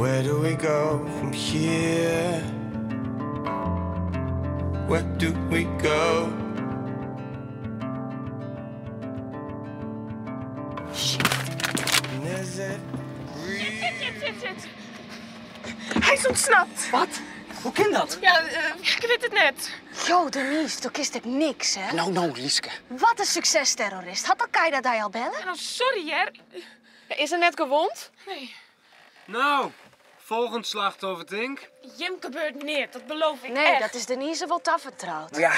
Where do we go from here? Where do we go? And is it Shit, shit, shit, shit. Hy is ûntsnapt. Wat? Hoe kin dat? Ja, ik wit it net. Jo, Denise, do kinst ek niks, hè? No, no, Lieske. Wat in suksesterrorist. Hat Al-Qaeda dy al belle? No, sorry hear. Is er net gewond? Nee. No, folgjend slachtoffer, tink. Jim gebeurt neat, dat beloof ik Nee, echt. dat is Denise wol tafertroud. Ja,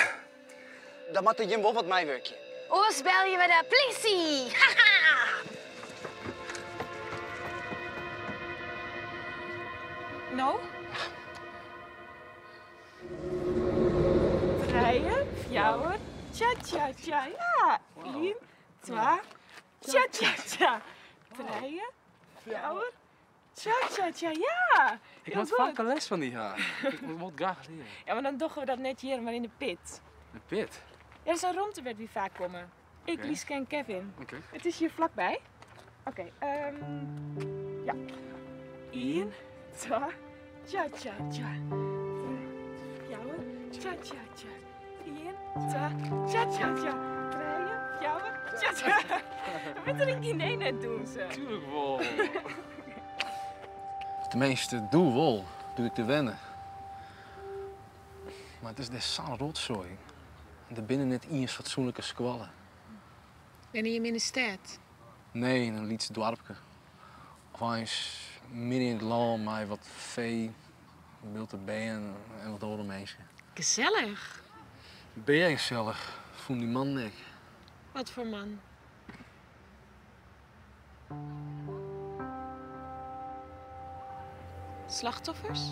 dan moat de Jim wol wat meiwurkje. Oars belje we de plysje. Haha! No? Trije, fjouwer, tja, tja, tja, ja. Ien, twa, tja, tja, tja. Trije, fjouwer, tja, tja, tja, ja. Ik Heel moat goed. faker les fan dy ha. Ik wol it graach leare. Ja, mar dan dogge we dat net hjir, mar yn de pit. De pit? Ja, dat is in romte wêr't wy faak komme. Ik, Oké. Lieske en Kevin. Oké. It is hjir flakby. Oké, ja. Ien, twa, tja, tja, tja. Fjouwer, tja, tja, tja. Ien, twa, tja, tja, tja. Trije, fjouwer, tja, tja. Wit der in Guinee net dûnse? Tuurlijk wol. Teminsten, doe wol, doe't ik der wenne. Mar it is dêr sa'n rotsoai. Der binne net iens fatsoenlike skoalle. Wenje jim yn de stêd? Nee, yn in lyts doarpke. Of eins midden yn it lân mei wat fee, in bulte bern en wat oare minsken. Gesellich. Beagesellich, fûn dy man ek. Wat foar man? Slachtoffers?